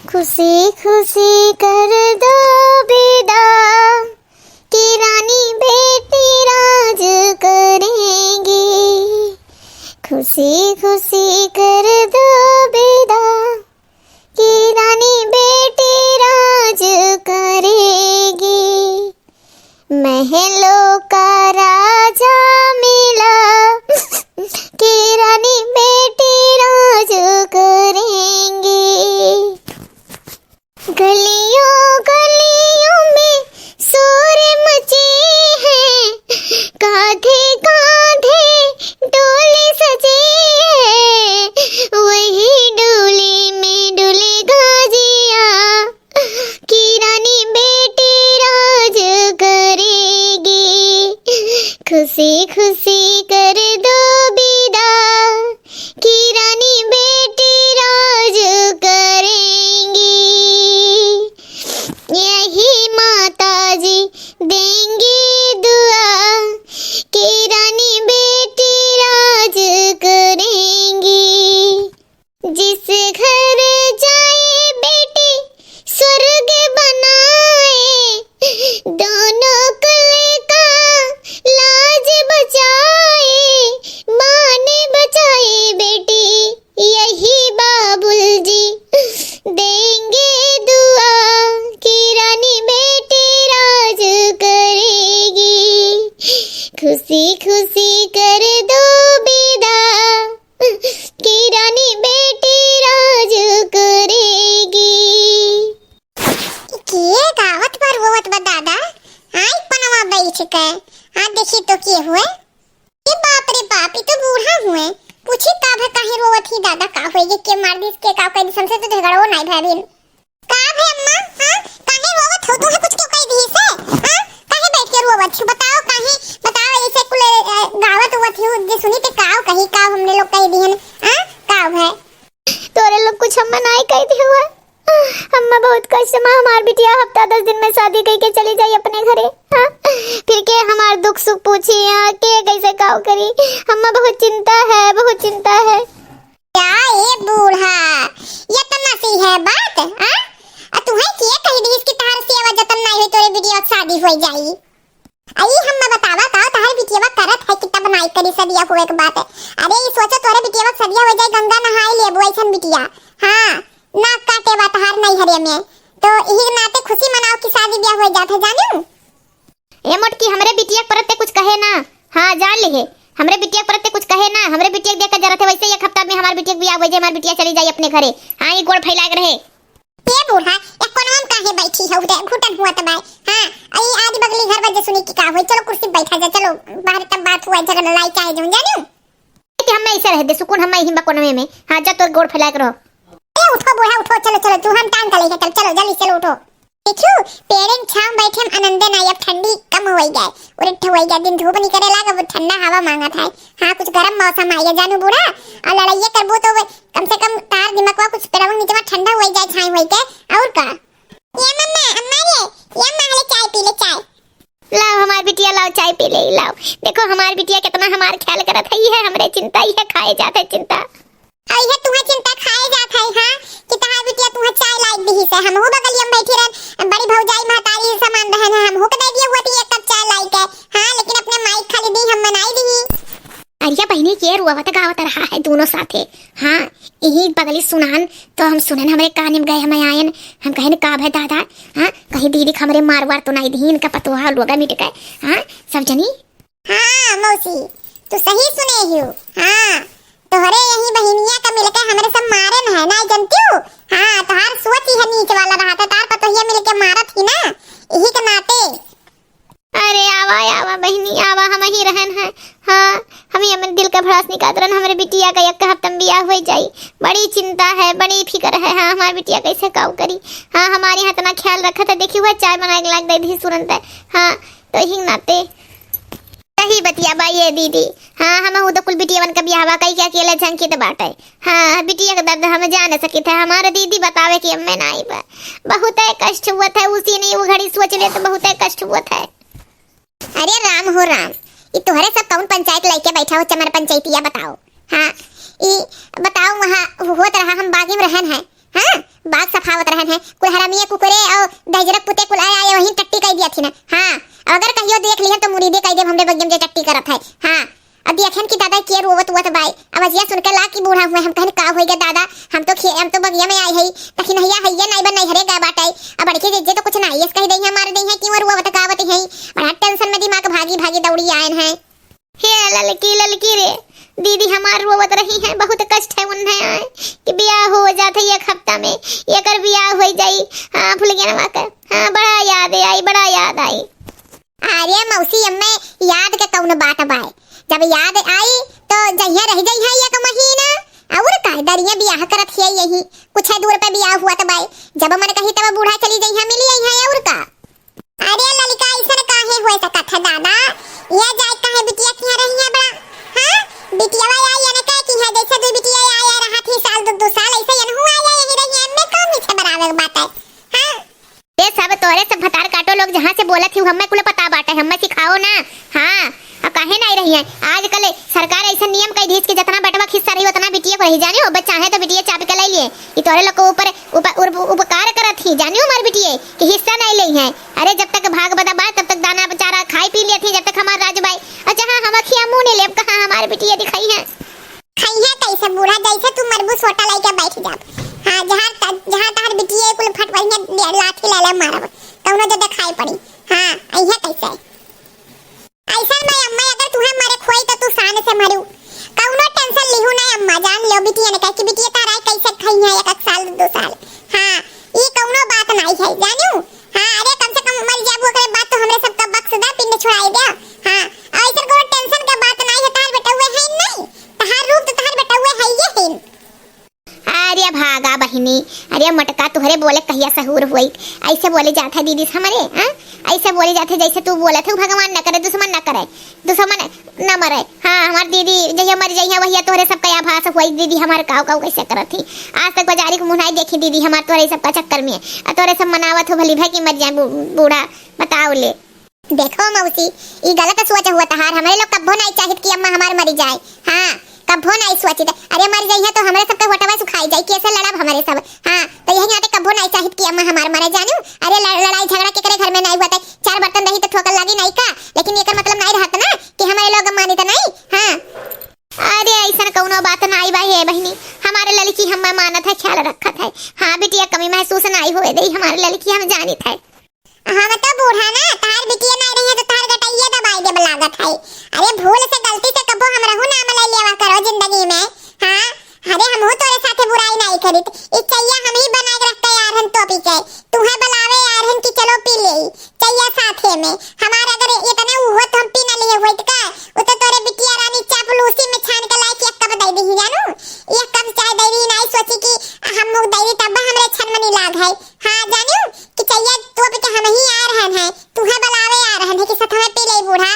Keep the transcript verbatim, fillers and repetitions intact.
खुशी खुशी कर दो विदा कि रानी बेटी राज करेंगी। खुशी खुशी कर दो विदा कि रानी बेटी राज करेगी। महलों का राजा मिला कि रानी बेटी राज करेंगी। गलियों गलियों में शोर मचे हैं, कांधे कांधे डोले सजे हैं, वही डोले में डुलेगा जिया कि रानी बेटी राज करेगी। खुशी खुशी कर दो विदा कि रानी बेटी राज करेंगी। यही माता जी देंगी दुआ कि रानी बेटी राज करेंगी। जिस घर जाए बेटी स्वर्ग बनाए, दोनों कुल का लाज बचाए, मान बचाए बेटी यही बाबुल जी देंगे दुआ कि रानी बेटी राज करेगी। खुशी खुशी कर दो विदा कि रानी बेटी राज करेगी। के गावत बा रोवत बा दादा? आई पनवा बैठ के। हाँ देखी तो के हुए? ए बाप रे बाप, ई तो बूढ़ा हुए। पूछी का भे काहे रोवत ही दादा, का होई गे, के मार दिस, के का कह दिस, हमसे तो झगड़ो नाई भय बिन। का भे अम्मा, हाँ? काहे रोवत हो? तू है कुछ क्यों कह दी से? हाँ? काहे बैठ के रोवत हो? बताओ काहे? बताओ ऐसे कुल, अ, गावत हुवत हो, जे सुनी ते काव कही, काव हमने लोग कह दिहन, हाँ? काव है? तोरे लोग कुछ हम्मा नाई कह दी हुआ। हम्मा बहुत कष्ट मा हमार बिटिया हफ्ता दस दिन में शादी कई के चली जाई अपने घरे। हाँ? फिर के हमार दुख सुख पूछी, हाँ? के कैसे काव करी? हम्मा बहुत चिंता है, बहुत चिंता है। क्या ए बूढ़ा, ये तो नसी है बात, हाँ? आ तुहे के कह दी इसकी तहार सेवा जतन नाई होई तोरे बिटिया के शादी हो जाई। अई हम्मा बतावा का तहार बिटिया करत है कि तब नाई करी सदिया हुए के बात। अरे ई सोचो तोरे बिटिया सदिया हो जाए, गंगा नहाए लेबो ऐसन बिटिया। हाँ, नाक काटे बा तहार नैहरे में। तो यही नाते खुशी मनाओ कि शादी ब्याह हो जात है जानू। ए मोटकी, हमरे बिटिया के परते कुछ कहे ना। हाँ, जान लिहे, हमरे बिटिया के परते कुछ कहे ना। हमरे बिटिया के देख के जरत है, वैसे ही एक हफ्ता में हमार बिटिया के ब्याह हो जाए, हमार बिटिया चली जाए अपने घरे। हाँ, ये गोड़ फैलाए के रहे। ए बूढ़ा, या कोनवा में काहे बैठी हऊ रे? घुटन हुआ त बाय। हाँ, अई आज बगली घर बजे सुनी कि का होई। चलो कुर्सी पे बैठा जा, चलो बाहर तब बात हुआ, झगड़ा लड़ाई चाहे जौन जानियो। कि हम ऐसे रह दे सुकून, हम यहीं बा कोनवे में। हाँ, जा तोर गोड़ फैलाए के रहो। ए उठो बूढ़ा, उठो, चलो, चलो, तू हम टांग के लेके चल, चलो जल्दी चलो उठो। देखू, पेड़े के छाँव बैठे में आनंदे ना, अब ठंडी कम होई गए, उरिठ होई गए, दिन धूप निकले लाग, अब ठंडा हवा मांगत है। हाँ, कुछ गरम मौसम आई है जानू बूढ़ा, और लड़ाइये करबू तो कम से कम तार दिमकवा कुछ पेड़वा नीचवा ठंडा होई जाए, छाई होई के, और का? या मम्मा, अम्मा रे, या अम्मा, ले चाय पी ले, चाय। लाओ हमार बिटिया, लाओ चाय पी ले, लाओ। देखो हमार बिटिया कितना हमार ख्याल करत है, ये है हमरे चिंता, ये खाए जात है चिंता। और ये तुहे चिंता खाए जात है, हाँ, कि तहार बिटिया तुहे चाय लाई दिही से, हमहू बगलिया में बैठी रहन, बड़ी भौजाई महतारी समान रहन है, हमहू के दे दिए हुआ थी एक कप चाय लाई के, हाँ, लेकिन अपने माई खाली दी, हम मनाई दिही। अरे बहिनी, के रोवत गावत रहा है दोनों साथे? हाँ, यही बगली सुनान तो हम सुनन, हमरे कान में गए, हम आयन, हम कहन का भे दादा, हाँ, कहीं दीदी के हमरे मार वार तो नाई दिही, इनका पतोहा लोगा मिट गए, हाँ, सब जनी। हाँ मौसी, तू सही सुने हियो, हाँ, तोहरे यही बहिनिया का मिलके हमरे सब मारे न है, नाई जनतियो? हाँ, तोहार सोच ही है नीच वाला रहा था, तार पतोहिया मिलके मारत ही ना, यही के नाते। अरे आवा, आवा बहिनी, आवा, हम ही रहन है। हाँ, हम ही हमरे दिल का भड़ास निकालत रहन, हमरे बिटिया का एक हफ्ता में बियाह हो जाई। बड़ी चिंता है, बड़ी फिकर है। हाँ, हमार बिटिया कैसे काऊ करी। हाँ, हमारे यहाँ इतना ख्याल रखा था। देखी हुआ चाय बना के लाग दे दी तुरंत है। हाँ, तो ही नाते। सही बतिया बा ये दीदी। हाँ, हमहू तो कुल बिटियावन का बियाहवा कई के अकेले झंकित बाटे। हाँ, बिटिया का दर्द हम जान सकित है। हमारे दीदी बतावे कि अम्मे नाई बा। बहुत है कष्ट हुआ था, उसी ने वो घड़ी सोच ले तो बहुत है कष्ट हुआ था। अरे राम हो राम, ई तोहरे सब कौन पंचायत लेके बैठा हो, चमर पंचायतिया बताओ। हाँ, ई बताओ वहाँ होत रहा, हम बागी में रहन है, हाँ, बाग सफावत रहन, हैं, कुल हरामिया कुकुरे और दहिजरक पुते कुल आए, आए वहीं टट्टी कइ दिया थी ना। हाँ, अगर कहियो देख लिहन तो मुरीदे कइ देब हमरे बगिया में जे टट्टी करत है। हाँ, अब देखन कि दादा के रोवत वत बाय। अब अजिया सुन के ला कि बूढ़ा हुए, हम कहन का होई गे दादा, हम तो खे-, हम तो बगिया में आए हई, तखिन हइया हइया नाई बन नहीं हरे गा बाटे। अब बड़के जे, जे तो कुछ नाई, इस कहि दई है, मार दई है कि वो रोवत गावत है। बड़ा टेंशन में दिमाग भागी भागी दौड़ी आयन है। हे ललकी, ललकी रे, दीदी हमार रोवत रही है, बहुत कष्ट है उन्हें आए कि बियाह हो जात है एक हफ्ता में, एकर बियाह हो जाई। हाँ, फुलगेनवा के, हाँ, बड़ा याद आई, बड़ा याद आई। अरे मौसी, अम्मे याद के कौन बात बाय? जब याद आई तो जइहे रह जइहे एक महीना, और का दरिया बियाह करत हिया यही, कुछ दूर पे बियाह हुआ तो बाय, जब मन कही तब बूढ़ा चली जइहे, मिली अइहे, और का। अरे ललिका, अइसन काहे होए सकत है दादा? ये जाए काहे बिटिया किहाँ रही है बड़ा? हाँ, बिटिया आई, एने कहे कि हाँ, जैसे दू बिटिया आए, आए रहा थी साल दो, दो साल, ऐसे एनहू आए, आए यही रही है, एनमें कौन मीठे बराबर बात है? हाँ, ये सब तोरे सब भतार काटो लोग जहाँ से बोलत ही, हमें कुल पता बाटे, हमें सिखाओ ना। हाँ, अब काहे नहीं रही है? आजकल सरकार ऐसा नियम कइ दीस कि जितना बेटवा के हिस्सा रही, उतना बिटिया को रही, जानियो, बस चाहे तो बिटिया चाप के ले लिए। ये तोरे लोग को ऊपर, ऊपर, उर-, उपकार करत ही, जानियो, हमार बिटिया के हिस्सा नहीं ले है। अरे, जब तक भाग बदा बा, तब तक दाना चारा खाई पी लेत ही, जब तक हमार राज बाई। और जहाँ हम अखिया मुँह नहीं लेब, कहाँ हमार बिटिया दिखाई है? खइहे कैसे बूढ़ा, जैसे तू मरबू सोटा लइके बैठ जाब। हाँ, जहाँ त-, जहाँ तहार बिटिया कुल फटवइहे, लाठी ले ले मारब, कौनो जो देखाई पड़ी। हाँ, अइहे कैसे? ऐसा में अम्मा, अगर तुहे मरे खोई तो तू शान से मरू, कौनो टेंशन लिहू ना अम्मा, जान लो बिटिया ने कहे कि बिटिया तारा कैसे खइहे एक, एक साल, दो साल। हाँ, ई कौनो बात नहीं है, जानू। हाँ, अरे कम से कम मर जाबू, ओकरे बाद तो हमरे सबका बख्श दा, पिंड छुड़ाई दे। हाँ, ऐसा कोनो टेंशन के बात नहीं है, तहार बेटउए है नहीं, तहार रूप तो तहार बेटउए है ये है। अरे भागा बहिनी, अरे मटका तोहरे बोले कहिया सहूर होई, ऐसे बोले जात है दीदी हमरे, हाँ? ऐसे बोले जात है जैसे तू बोलत है, भगवान न करे, दुश्मन न करे, दुश्मन न मरे। हाँ, हमार दीदी जहिया मर जइहे, वहिया तोहरे सबका आभास होई दीदी हमार काव काव कैसे करत ही। आज तक बाजारी के मुँह नाई देखी दीदी हमार तोहरे सबका चक्कर में। आ तोहरे सब मनावत हो भली भाई कि मर जाए बू-, बूढ़ा, बताओ ले। देखो मौसी, ई गलत सोच हुआ तहार, हमरे लोग कब्बो नाई चाहित कि अम्मा हमार मरी जाए। हाँ, कब्बो नाई सोचित। अरे मर जइहे तो हमरे सबके वोटवा सुखाई जाई, कैसे लड़ब हमरे सब? हाँ, तो यही नाते कब्बो नाई चाहित कि अम्मा हमार मरे जानू। अरे लड़-, लड़ाई झगड़ा केकरे घर में नाई हुआ, चार बर्तन रही तो ठोकर लागी नाई का? लेकिन एकर मतलब नाई रहत ना कि हमरे लोग मानित नाई। हाँ। अरे ऐसन कौनो बात नाई बा हे बहिनी, हमारे लड़की हम मानत है, ख्याल रखत है। हाँ बिटिया, कमी महसूस नाई होए दे हमारे लड़की, हम जानित है। हम तो बूढ़ा ना, तहार बिटिया नाई रही है तो तहार गटइया दबाई देब लागत है। अरे भूल से गलती से कबो हमरहू नाम ले लेवा करो जिंदगी में। हाँ, अरे हमहू तोरे साथे बुराई नाई करित। ई चैया हम ही बना के रखते यार हन टोपी के। तुहे बुलावे यार हन कि चलो पी ले। चैया साथे में। हमार अगर इतने उहो तो हम पी न लिए होइत का? उ तो तोरे बिटिया रानी चापलूसी में छान के लाए के एक कप दे दी जानू। एक कप चाय दे दी नाई सोची कि हम मुँह दे दी तब हमरे छन में नहीं लाग है। हाँ जानू कि चैया तोप के हम ही आ रहन है, तुहे बुलावे आ रहन है कि सथवे पी ले बूढ़ा।